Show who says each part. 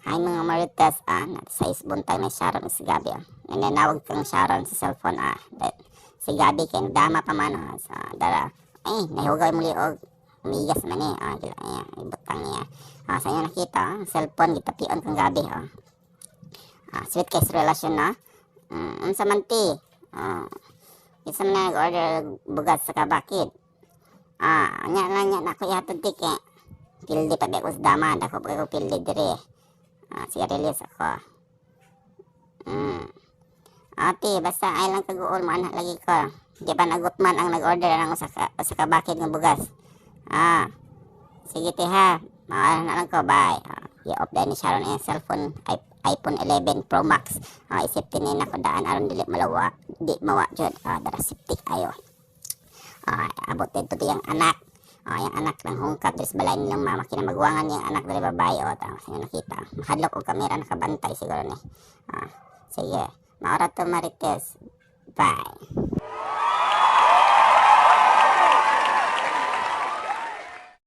Speaker 1: Hi, mga Marites, sa buntag na Sharon si Gabi. Nananawag kang Sharon sa cellphone. Si Gabi kay dama pa man, sa dara. Ay, nahugaw mo liog. Umigas man eh. Gila, ay, ibutang niya. Sa inyo nakita, cellphone gitapion kang Gabi. Sweet kay sa relasyon na. Unsa man ti? Isa man nag-order bugas sa kabakid. Nya lang nya na ko ihatod ti kay pildi pa ba ko sa dama, dako pa ko pildi diri. Sigarilyo ako. Ate, basta ay lang kaguol mo anak lagi ko. Di ba nagutman ang nag-order ng usa ka bakid ng bugas? Sige te ha. Maala na lang ko. Bye. I-off dahil ni Sharon ang cellphone iPhone 11 Pro Max. Isip tinin ako daan aron dili malawa. Di mawa jud. Dara safety ayo. Abot dito yung anak. Yung anak lang hungkap diri sa balay nilang mama, kinamagwangan yung anak diri babae o tama sa inyo nakita. Mahadlok og kamera nakabantay siguro ni. Sige. Maura to, Marites. Bye.